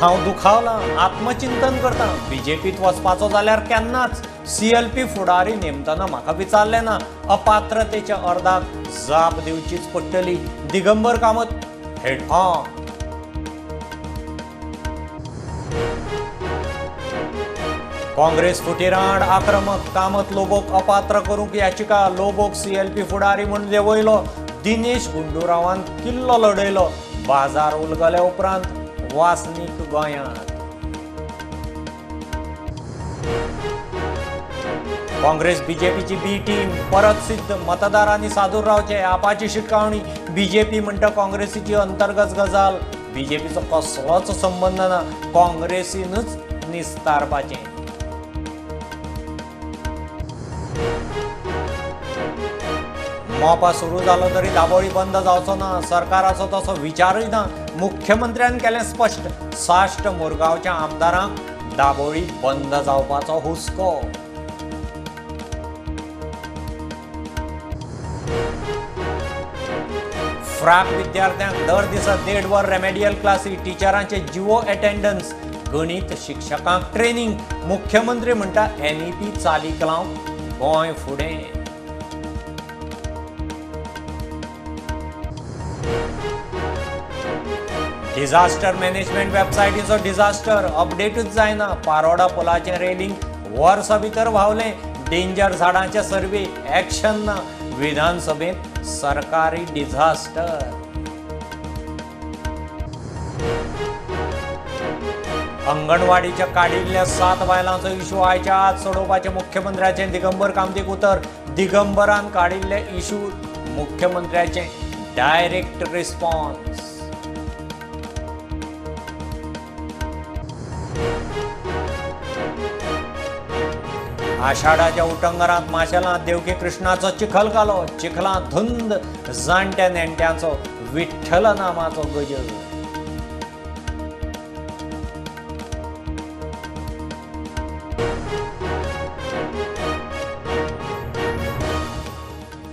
हांव दुखावलां, आत्मचिंतन करता. बीजेपीत वचपाचो जाल्यार केन्नाच. सीएलपी फुडारी नेमतना म्हाका विचारलें ना. अपात्रतेच्या अर्दाक जाप दिवचीच पडटली. Digambar Kamat head on. काँग्रेस फुटीरांड आक्रमक. कामत लोबोक अपात्र करूंक याचिका. लोबोक सीएलपी फुडारी म्हूण देंवयलो. दिनेश गुंडूरावान किल्लो लढयलो. बाजार उलगल्या उपरांत वासनीक गोंयांत. काँग्रेस बीजेपीची बी टीम परत सिद्ध. मतदारांनी सादूर रावचे, आपाची शिटकावणी. बीजेपी म्हणटा काँग्रेसीची अंतर्गत गजाल, बीजेपीचो कसलोच संबंद ना, काँग्रेसीनच निस्तारपाचें. मोपा सुरू जालो तरी दाबोळी बंद जावचो ना, सरकाराचो तसो विचारूय ना. मुख्यमंत्र्यान केलें स्पश्ट. साश्ट मुरगांवच्या आमदारांक दाबोळी बंद जावपाचो हुस्को. फ्राक विद्यार्थ्यांक दर दिसा 1.5 वर रेमेडियल क्लासी, टिचरांचे जिवो अटेंडन्स, गणित शिक्षकांक ट्रेनिंग. मुख्यमंत्री म्हणटा एनईपी चालीक लावंक गोंय फुडें. डिझास्टर मॅनेजमेंट वेबसायटीचो डिझास्टर अपडेटूच जायना. पारोडा पुलाचें रेलिंग वर्सा भितर व्हांवलें. डेंजर झाडांचे सर्वे, एक्शन ना. विधानसभेंत सरकारी डिझास्टर. अंगणवाडीच्या काडिल्ल्या 7 बायलांचो इशू आयच्या आज सोडोवपाचें मुख्यमंत्र्याचें दिगंबर कामतीक उतर. दिगंबरान काडिल्ले इशू मुख्यमंत्र्याचें डायरेक्ट रिस्पॉन्स. आषाढाच्या उटंगरांत माशेलांत देवकी कृष्णाचो चिखल कालो. चिखलांत धुंद, जाणट्या नेणट्यांचो विठ्ठल नामाचो गजर.